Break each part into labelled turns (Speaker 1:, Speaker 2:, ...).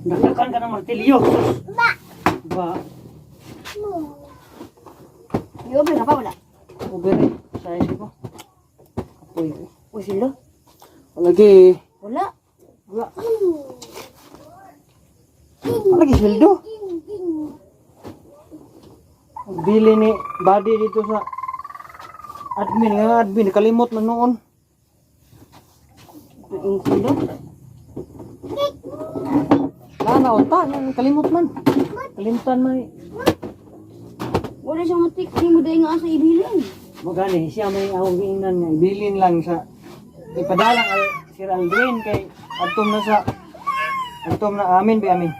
Speaker 1: Nagdakan ka ng martilyo. Sus. Ba.
Speaker 2: Yo, ba pa wala?
Speaker 1: Uber eh. Size ko. Kapoy.
Speaker 2: Uy, sila.
Speaker 1: Lagi.
Speaker 2: Wala.
Speaker 1: Wala. Lagi sweldo. Bili ni body dito sa admin nga admin kalimot man noon.
Speaker 2: Yung sila.
Speaker 1: Lana unta kalimot man. Kalimtan man. Eh.
Speaker 2: Wala siyang matik. Di mo dahil nga sa ibilin.
Speaker 1: Magani siya may akong giingnan nga ibilin lang sa ipadalang al, Sir Aldrin kay adtom na sa adtom na amin bi amin.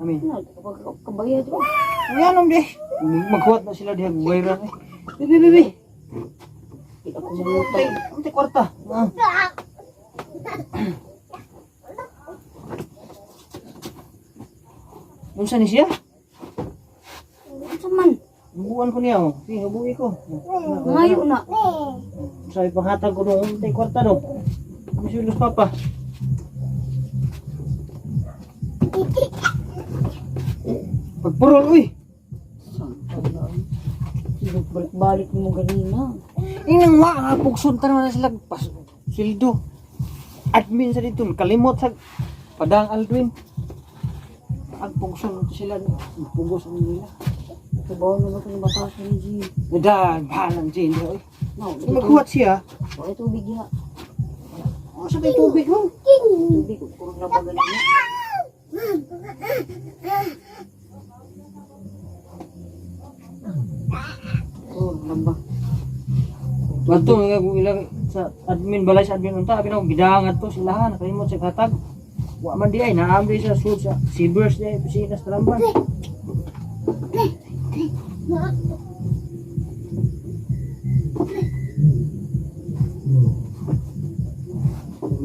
Speaker 1: Amin.
Speaker 2: Ano, kapag kabayad ko.
Speaker 1: Ayan di. Maghuwat na sila diha guwera eh. Bibi bibi.
Speaker 2: Di ako mangutang.
Speaker 1: Unti kwarta. Ah. Unsa ni siya?
Speaker 2: Unsa man?
Speaker 1: Hubuan ko niya oh. Sige, hubuhi ko.
Speaker 2: Ngayo na.
Speaker 1: Sabi panghatag ko nung unti kwarta do. Misulos papa. Pagpurol uy.
Speaker 2: Balik-balik mo ganina.
Speaker 1: Inang wa nga pugson tanan na sila pas sildo. Admin sa dito kalimot sa Padang Aldwin. Ang pugson sila pugos ang nila.
Speaker 2: Sabaw naman ito ng batasan ni G.
Speaker 1: Dadan balang jin oy.
Speaker 2: No,
Speaker 1: Maghuwat siya.
Speaker 2: Wala tubig ya.
Speaker 1: Oh, sa may tubig mo.
Speaker 2: Tubig, kurang na ba ganina? Oh, lamba.
Speaker 1: Wato nga kung ilang sa admin balay sa admin unta abi na gidangat to sila nakalimot sa katag. Wa man di ay naam di sa sud sa Sibers di ay opisina sa Talamban.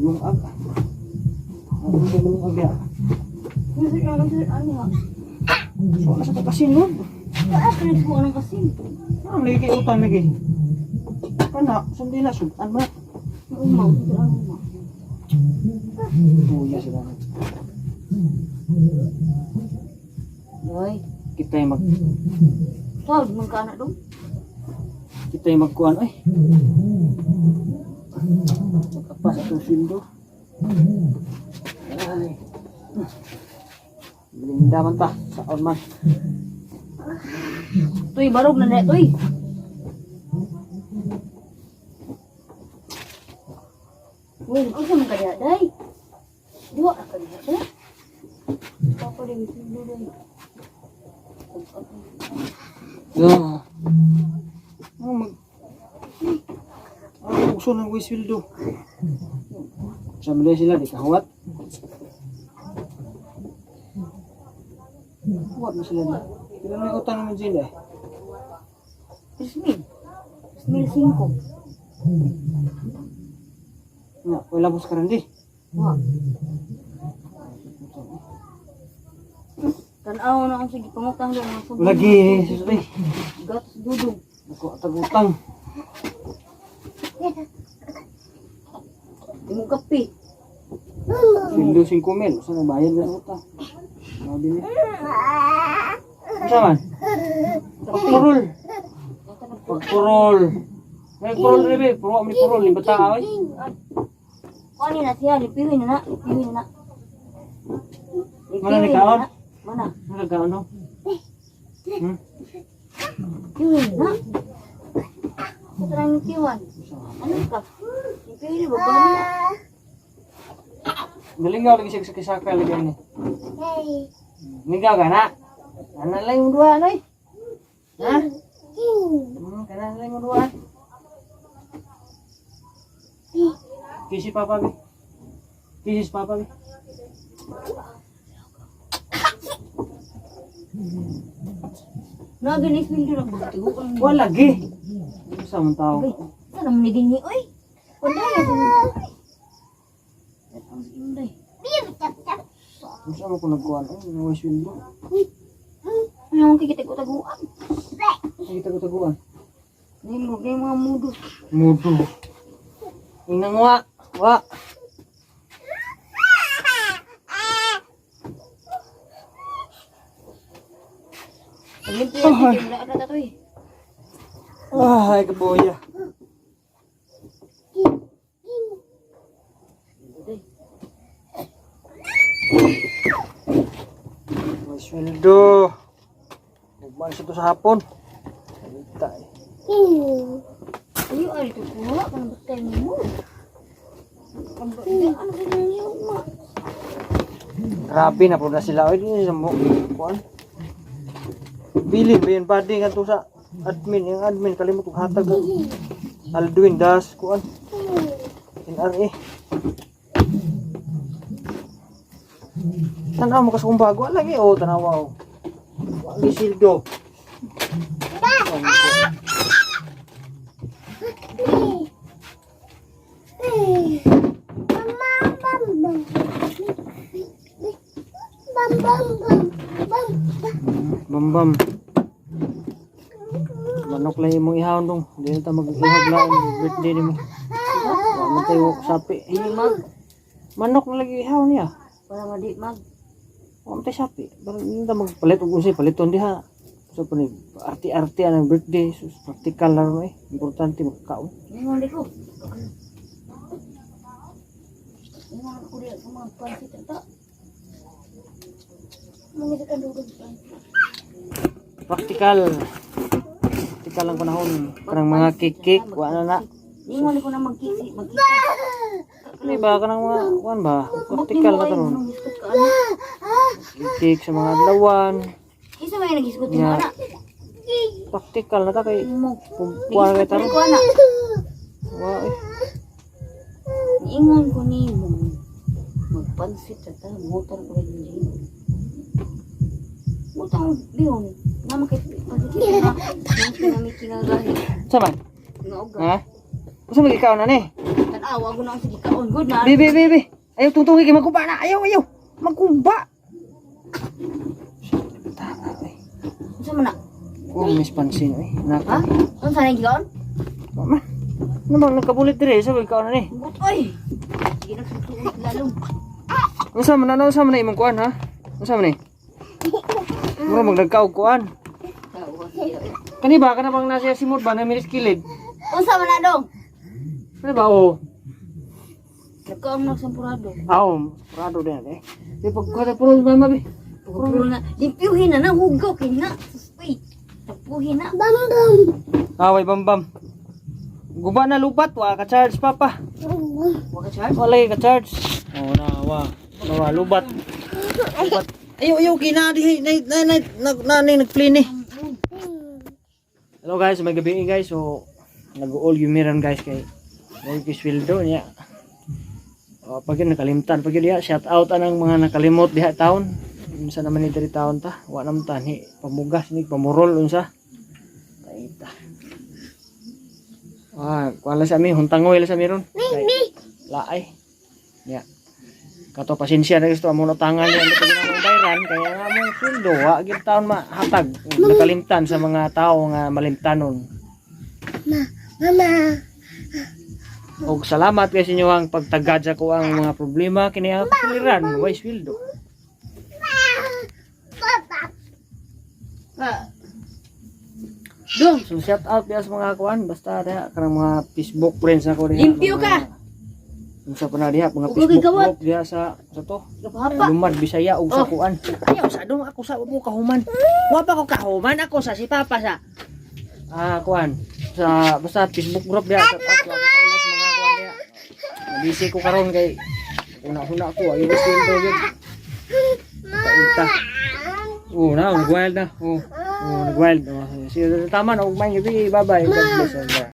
Speaker 1: Lungag. Ano ba lungag ya?
Speaker 2: Ano ha?
Speaker 1: So nasa takasin nun.
Speaker 2: Ano nagsuwa ng kasin?
Speaker 1: Ang lagi kay utang lagi. Kana, sundin na sudan man.
Speaker 2: Umaw, ano ma?
Speaker 1: Buya sila.
Speaker 2: Ay,
Speaker 1: Kita yung mag
Speaker 2: saan man ka na dong?
Speaker 1: kita yung magkuhan ay. Magkapas atong sweldo. Ay. Belinda man ta, saon man.
Speaker 2: Tuy, barog na na, tuy. Uy, unsa man ka diha, day? Duha na ka diha, day. Papa di sundo, day.
Speaker 1: Yo. Ano mag Ano pugso ng way sweldo? Sa Malay sila di kahuwat. Huwat na sila di. Sila may utang naman sila eh.
Speaker 2: 3,000. 3,005.
Speaker 1: Nga, wala bus karon di.
Speaker 2: Wa. Tan-aw na ang sige pangutang daw mga subo.
Speaker 1: Lagi, sus eh.
Speaker 2: Gatos dudong.
Speaker 1: Ako atag utang.
Speaker 2: Di mo kape.
Speaker 1: Sweldo 5 mil. Saan ang bayad na sa utang? Grabe ni. Unsa man? Pagpurol. Pagpurol. May purol rin be. Puro ni purol ni bata ay.
Speaker 2: Kuha na siya, lipihin na na, lipihin na na.
Speaker 1: Mana ni kaon?
Speaker 2: Mana?
Speaker 1: Ano ka ano?
Speaker 2: Lipihin na. Ito lang yung tiwan. Ano ka? Lipihin na, baba na.
Speaker 1: Galingaw lagi siya sa kisaka lagi ani. Nigaw ka na. Ana lang yung duha noy. Ha? Kana lang yung duha. Kisi papa bi. Kisi papa bi.
Speaker 2: Naganis pinto na pagtiguan.
Speaker 1: Wala lagi. Sa man tao.
Speaker 2: Saan naman ni Dini, oy? Wala ya. Ang inday.
Speaker 1: Unsa mo ko nagkuan ay naway sweldo.
Speaker 2: Ano ang kikitag-taguan?
Speaker 1: Ay tago-taguan.
Speaker 2: Nahimog na yung mga mudo.
Speaker 1: Mudo. Inang wa. Wa.
Speaker 2: Paglimpyo yan, sige, wala ka na to eh.
Speaker 1: Ay, kabuya.
Speaker 2: Day.
Speaker 1: May sweldo. Ugman sa to sa hapon. Salita eh.
Speaker 2: Ayo, ay, ito kuha ka na ba't tayo mo? Ano ba niya, ma?
Speaker 1: Grabe na po na sila. Ay, di sa mo. Kuan. Bili ba yun? Body nga to sa admin. Yung admin, kalimot kong hatag. Alduin das, kuan. NRA. Tanaw mo kasi kung bago. Alagi, oh, tanawa, oh. Wagi sildo. Bam bam. Manok lang imong ihawon dong. Hindi na ta mag-ihawg lang birthday nimo. Wa man tayo sapi.
Speaker 2: Dili mag.
Speaker 1: Manok na lagi ihawon niya.
Speaker 2: Para madi mag.
Speaker 1: Wa man tayo sapi. Pero hindi ta magpalit og unsay paliton diha. So pa ni arte-arte ang birthday, sus practical na ron eh. Importante magkaon.
Speaker 2: Ingon di ko. Ingon ko diya sa mga pansit ata. Mga sa kandugag pansit.
Speaker 1: Practical. Practical ang panahon. Kanang mga cake-cake, wa na na.
Speaker 2: Ingon ko na magkisi, magkita.
Speaker 1: Ano ba kanang mga kuan ba? Practical na karon.
Speaker 2: Nanghisgot ka ano?
Speaker 1: Cake sa mga adlawan.
Speaker 2: Isa may naghisgot mo
Speaker 1: Nga.
Speaker 2: ana.
Speaker 1: Practical na ta kay
Speaker 2: Mo.
Speaker 1: kuan kay
Speaker 2: Naghisgot
Speaker 1: taron.
Speaker 2: ko ana.
Speaker 1: Wa eh.
Speaker 2: Ingon ko nimo. Magpansit ata, motor ko rin din. Mutang bihon. Nga makit pansit na. Nang kinamiki nga gahi.
Speaker 1: Sa man?
Speaker 2: Nga og.
Speaker 1: Ha? Unsa man ikaw na ni?
Speaker 2: Tan-awa ko na ang sige kaon good na.
Speaker 1: Bi bi bi bi. Ayaw tungtungi kay magkuba na. Ayaw ayaw. Magkuba. Taa eh.
Speaker 2: Unsa man na?
Speaker 1: Kung miss pansin eh.
Speaker 2: Ha?
Speaker 1: Naka.
Speaker 2: Unsa na gikaon?
Speaker 1: Wa man. Ano bang nagkabulit dire sa ikaw na ni?
Speaker 2: But oy. Sige na sutuot lalong.
Speaker 1: Unsa man na unsa man na imong kuan ha? Unsa man ni? Mura magnagkaog kuan.
Speaker 2: Tawa siya.
Speaker 1: Kani ba kana bang nasa simod ba na miris kilid?
Speaker 2: Unsa man na dong?
Speaker 1: Ano ba oh?
Speaker 2: Nagkaon na sampurado.
Speaker 1: Aw, prado din eh. Di pag kuha puro mama bi.
Speaker 2: Puro na. Limpyuhin na na hugaw kay na. Uy. Tapuhin na.
Speaker 1: Away bam bam. Guba na lupat wa ka charge papa.
Speaker 2: Wa ka charge?
Speaker 1: Wala ka charge. Oh na wa. Nawa lubat. Lubat. Ayo ayo kina di na na na na na na nag-plane eh. Hello guys, may gabi eh, guys. So nag-all yumiran guys kay mo kisweldo niya. Oh, pag yun nakalimtan, pag yun diha, shout out anang mga nakalimot diha taon. Unsa naman ni diri taon ta? Wa naman tani pamugas ni pamurol unsa. Taita. Ah, kuan lang sa ami, huntangoy lang sa ami ron. Laay. Ya. Kato pasensya na gusto amo utangan niya ang pag bayran kaya nga among sweldo wa gyud taon mahatag. Nakalimtan sa mga tao nga malimtanon.
Speaker 3: Mama.
Speaker 1: Og salamat kay sa inyo ang pagtagad sa ko ang mga problema kini ang katuliran way sweldo.
Speaker 2: Ah. Dong.
Speaker 1: So shout out diha sa mga kuan basta diha kanang mga Facebook friends nako diha.
Speaker 2: Limpyo
Speaker 1: mga-
Speaker 2: ka!
Speaker 1: Unsa pa na diha mga
Speaker 2: Ug
Speaker 1: Facebook
Speaker 2: gigawat.
Speaker 1: group diha sa to.
Speaker 2: Gapahapa.
Speaker 1: Lumad Bisaya ug sa
Speaker 2: Oh.
Speaker 1: kuan. Ayaw sa dong ako sa mo kahuman. Wa pa ko kahuman ako sa si Papa sa kuan sa basta Facebook group diha shout out ko kaila sa mga kuan diha. Nabisi ko karon kay una-una ko ay sweldo gyud. Kaunta. Oh, na, nag-wild na. Oh, oh nag-wild. Oh, sige, tama na. Ugmay, gabi. Bye-bye. God bless.